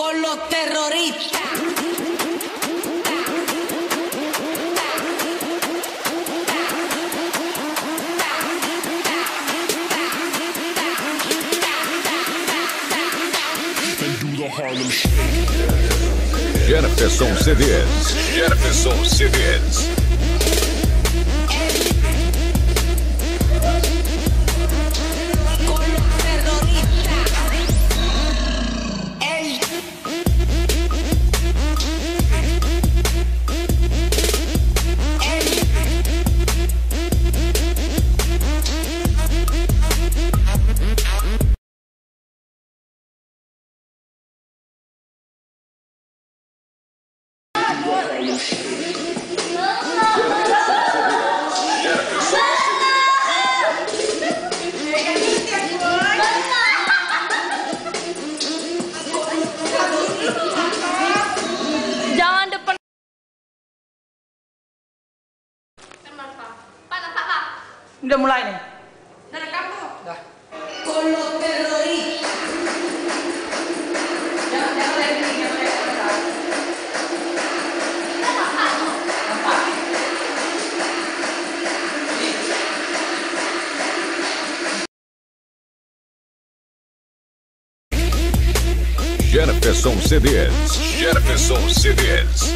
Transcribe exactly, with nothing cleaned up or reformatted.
Con los terroristas. Jenniferson C Ds. Jenniferson C Ds. Con los terroristas. Jangan depan. Udah mulai nih. Dah. Jenniferson C Ds. Jenniferson C Ds.